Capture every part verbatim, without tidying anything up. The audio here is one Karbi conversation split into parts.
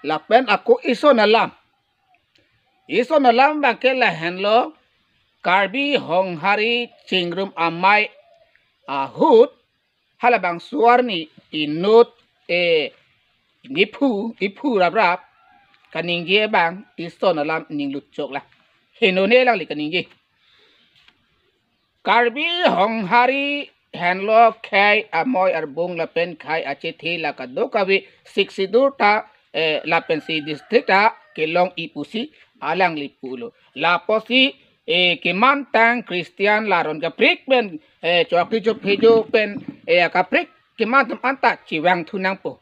Lapen ako ison alam. Ison alam abangke lahenlo, Karbi Honghari Chingrum Amei ahut, halabangso arni inut, eh, niphu, iphu raprap kaningje abang ison alam ningluchok la. Henone alangli kaningje. Karbi Honghari henlo khei amoi arbung lapen khei achethe la kadokave Sixth Schedule ta, eh, lapensi district ta kelong-i pusi alangli pulo. Lapusi, eh, kemantang Christian la aron kaprek pen, eh, chokri chophejo pen, eh, kaprek kemantam anta chevangthu nangpo.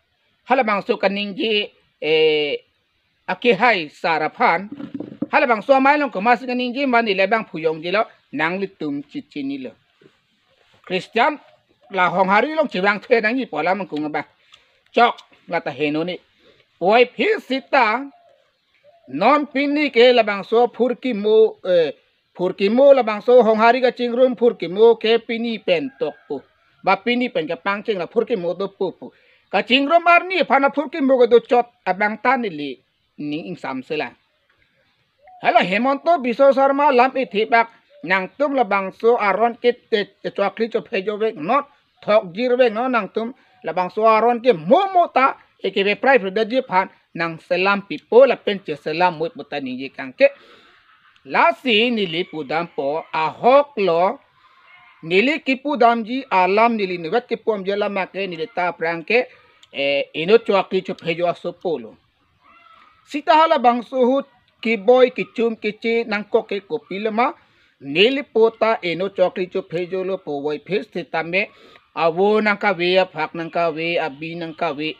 Halabangso kaningje, eh, akehai sar aphan. Halabangso amei along komatsi kaningje ma, neli abang phuyongjelo, nanglitum chichinilo. Christian la Honghari along chevangthu nangji pu alam angkung abang. Chok, lata henone. Puvoiphit seta, non pini ke labangso phurkimo, eh, phurkimo labangso Honghari kachingrum phurkimo ke pini pen tokpo. Ba pini pen kepangcheng la phurkimo dopo pu. Kachingrum arni aphan aphurkimo kedochot abang ta neli ning ingsamse la. Hala Himanta Biswa Sarma lam ithibak, nangtum labangso aron ke te, te chokri chophejo vek non, thokjir vek non nangtum, labangso aron ke momo ta, eke beprai pradetji aphan nangselam pipo lapen cheselam mui puta ningje kangke. Lasi neli pudampo ahok lo, neli kipudamji alam, neli nuvet kipudamji alam ake neli ta aphrang ke, eh, inut chokri chophejo asopo lo. Seta halabangso ahut keboi kechum keche nangkok ke kopilo ma, neli puta inut chokri chophejo lo puvoiphit seta me, avo nangkave, aphak nangkave, abi nangkave.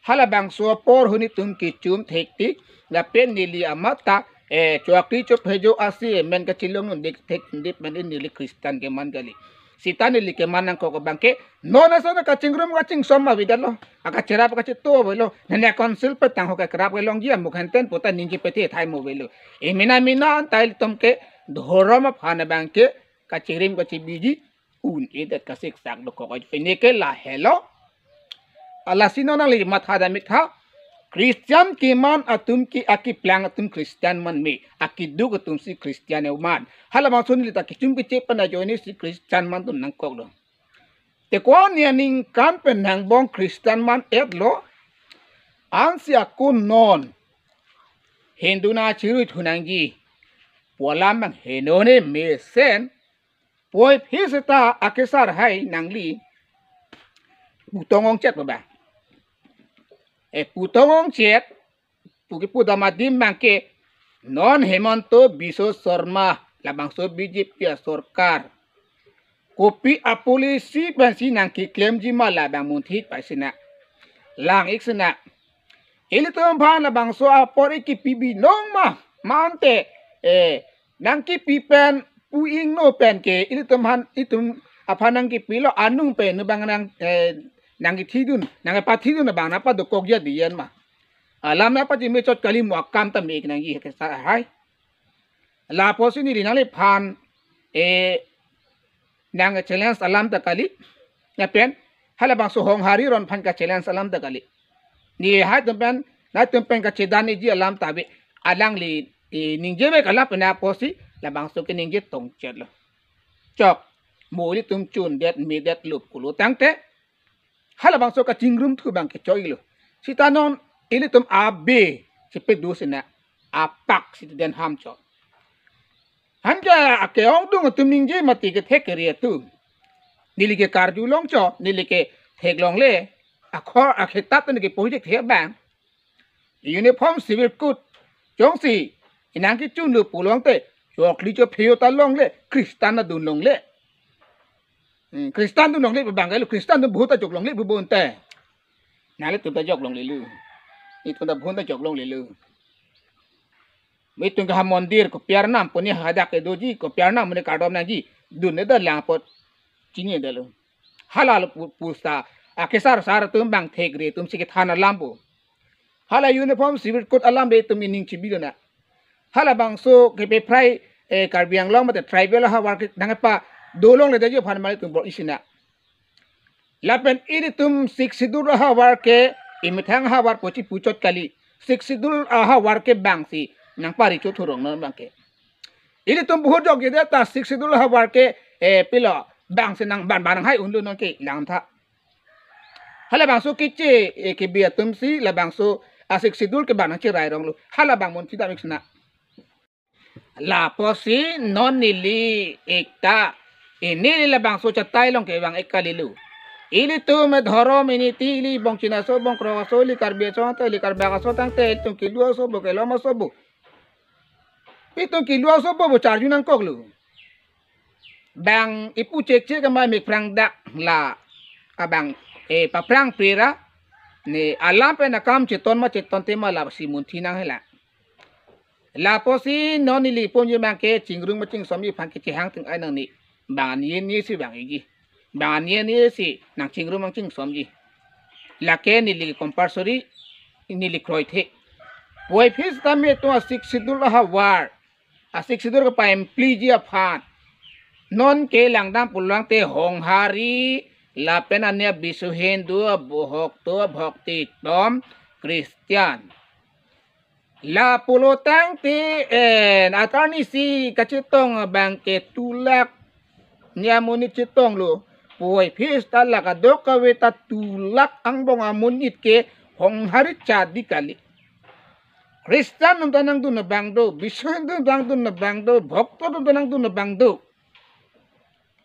Halabangso apor ahut nelitum kechum thektik, lapen neli amat ta, eh, chokri chophejo asi men kachelong un dik thek dip men neli Christian keman kali. Seta neli keman nangkok abang ke, non ason kachingrum kachingsom avedetlo. Akacherap akacheto avelo. Nane council petang ho kacherap kelongji amuk henten puta ningje pete thai mo avelo. Emena mena anta ilitum ke dhorom aphan abang ke kachirim kachibiji un-edet kasiksak dokok ajoine ke lahelo. Lasi non nangli matha damik tha. Christian keman atum ke akeplang atum Christian man me, akeduk atumsi Christian man. Halabangso neli ta kechum keche pen ajoinesi Christian man atum nangkoklo. Te ko-an aningkan pen nangbong Christian man-etlo. Ansi ako non Hindu nangchirui thu nangji pu alam abang henone mesen. Puvoiphit seta akesar hai nangli putong ongchet ba ba. Eh, putong ongchet pu kipudam adim abang ke, non Himanta Biswa Sarma labangso B J P asorkar kopi apolicy pensi nangkeklemji ma labang munthit pai sina. Lang-ik sina. Ilitum aphan labangso apor ikipi binong ma, mante, eh, nangkipi pen pu ingno pen ke ilitum aphan, itum aphan nangkipilo, anung pen nubang nang, eh, nangkithidun, nangkepathidun abang nangpadokokji adi yen ma. Alam nangpachimechot kali, mo akam ta me-ik nangji akesar hai. Lapusi neli nangliphan, eh, nangchallenge alam ta kali. Lapen halabangso Honghari aron aphan kachallenge alam ta kali. Neli haitum pen, nangtum pen kachedan-iji alam ta ave. Alangli, eh, ningje me kalap na pusi labangso keningje tongchetlo. Chok, mo ilitum chundet medet lup kulo tangte, halabangso kachingrum thu abang ke choilo. Seta non ilitum abe chepedo sina, apak si den ham cho. Anke ake-ongdung atum ningje mati kethek kere atum. Neli ke karjulong cho, neli ke theklongle, akhor akhetat neli ke pohijek the abang. Uniform Civil Code jongsi inang kechunlo pulote, chokri chophejo ta longle, Christian adun longle. Hmm, Christian adun longle pu abang kali, Christian adun bhut ajok longle pu bonta. Nanglitum ta jok longlelo. Itum ta bhut ta jok longlelo. Itum ke ha mondir kopi arnam pu ne hadak ke doji, kopi arnam pu ne kardom nangji, dunde da lang apot chinine detlo. Hala lo pu-, pusta akesar sar atum abang thekre atumsi kethan alam pu. Hala Uniform Civil Code alam ave itum ining chibilo na. Halabangso kepeprai, eh, Karbi Anglong mate tribal ahavar ke nangpadolongledetji aphan mali itum bor-i sina. Lapen ilitum Sixth Schedule ahavar ke imethang ahavar pochi puchot kali. Sixth Schedule ahavar ke bangsi nangpari chothu rong non abangke. Ilitum buhut jokjedet ta Sixth Schedule ahavar ke, eh, pilo bangsi nang ban ban nanghai unlo non ke langtha. Halabangso keche, eh, kebi atumsi labangso a Sixth Schedule ke ban nangcherai ronglo. Halabang munthi dam-ik sina. Lapusi non neli ekta, eh, neli labangso chatai along kevang-ik kalilo. Ilitum dhorom initi, ili Bongchin aso, Bongkrok aso, ili Karbi aso, ta ili Karbak aso tangte, itum kelu aso bo, kelom aso bo, itum kelu aso bo bo charju nangkoklo. Bang ipu chekche kama mikphrang dak la abang, eh, paphrang prera ne alam pen akam cheton ma cheton tema lasi munthi nang hela. Lapusi non neli ponji abangke chingrung ma chingsomji aphan kechehang ting ai nang ne bang anien ni si bang igi. Bang anien ni si nangchingrum nangchingsomji. Lake neli compulsory neli kroithe. Puvoiphit sitame itum a Sixth Schedule ahavar, a Sixth Schedule kepa-empliji aphan. Non ke langdam pulo tangte Honghari, lapen ane Biswa Hindu, Bhokto, Bhokti Tom, Christian. Lapulo tangte, eh, attorney si kachetong abangke tulak ni amonit chetonglo. Puvoiphit ta la kadokave ta tulak angbong amonit ke Honghari chadi kali. Christian atum ta nangdun abang do, Biswa Hindu atum ta nangdun abang do, Bhokto atum ta nangdun abang do.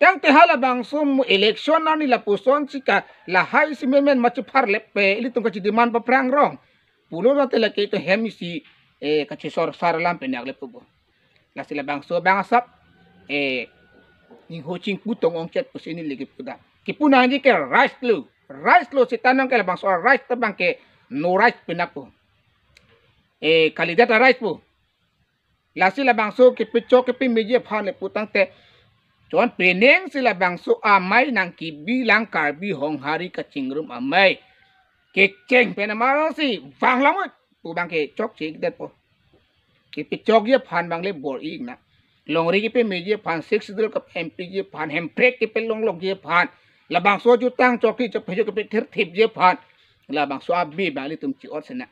Tangte halabangso mu election arni lapuson si ka lahai si menmen ma chepharlepe, ilitum kachidemand paphrang rong. Pulo tangte lake itum hem isi, eh, kachesor sar alam pen yak lepo bo. Lasi labangso abang asap, eh, ingho chingpu tong ongchet pusi neli kipu dam. Kipu nangji ke rights lo. Rights lo seta nang ke labangso rights ta abangke no rights pinakpo. Eh, kalidet a rights po. Lasi labangso kepechok kepemeji aphan le putangte, chon pening si labangso amei nangkebilang Karbi Honghari kachingrum amei kecheng pen amar si vang lamut pu abangke chokche-ikdetpo. Kepechokji aphan abang le bor-i-ik na. Longri kepemeji aphan, Sixth Schedule kepa-empliji aphan, hemprek kepelonglokji aphan, labangso jutang chokri chaphejo kepethirthipji aphan, labangso abi abang ilitum chi-ot sena.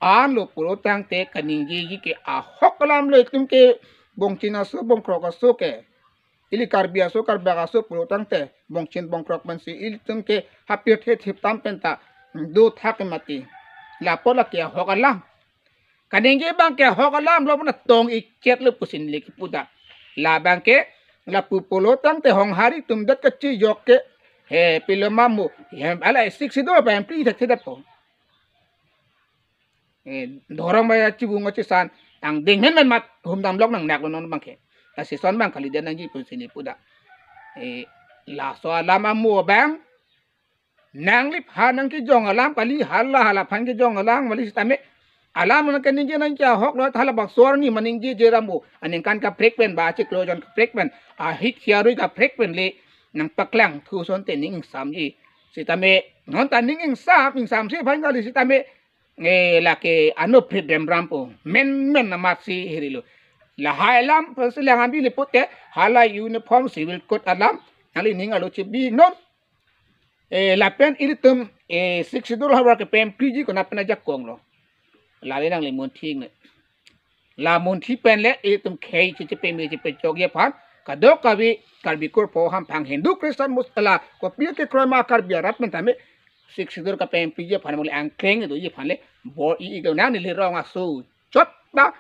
Anlo pulo tangte kaningjeji ke ahok alam lo, itum ke Bongchin aso Bongkrok aso ke, ili Karbi aso Karbak aso pulo tangte Bongchin Bongkrok pensi ilitum ke hapirthe thiptam penta do thak mati. Lapu lake ahok alam. Kaningje abangke ahok alam lo puna tong-ikchet lo pusi neli kipu dam. Labangke lapu pulo tangte Honghari atum det kachijok ke, he, pilo ma mu, he, ala Sixth Schedule pa-empli thekthedetpo. Eh, dhorom ba chibung achisan angdeng menmen mat humdam lok nangnaklo non abangke. Lasi son abang kalidet nangji pusi neli pu dam. Eh, laso alam amu abang nangliphan nangkejong alam kali, hala halaphan kejong alam kali sitame. Alam nangkaningje nangji ahok lo, halabangso arni maningjeje ra mo. Aningkan kaprek pen ba chiklo jon kaprek pen, ahit hiarui kaprek pen le nangpaklangthu asonte ning ingsamji. Sitame non ta ning ingsam, ingsamse aphan kali sitame, eh, lake ano freedom rampo. Menmen amatsi hirilo. Lahai alam pensi lang ambi le pute, hala uniform civil code alam nangli ning arlo chebi non. Eh, lapen ilitum, eh, Sixth Schedule havar kepa-empliji konat pen ajakong lo. Lale nangli munthi ne. La munthi pen le ilitum khei chechepeme chepechokji aphan, kadokave Karbi kurpo hamphang Hindu Christian Muslim la kopi kekroi ma Karbi arat pen tame Sixth Schedule kepa-empliji aphan mo le angkleng doji aphan le bor-i-iklo, nang neli rong aso chot na.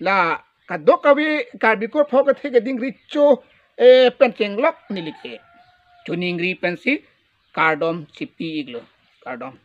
La kadokave Karbi kurpo kethe keding recho, eh, pen chenglok neli ke choningri pensi kardom chipi-iklo. Kardom.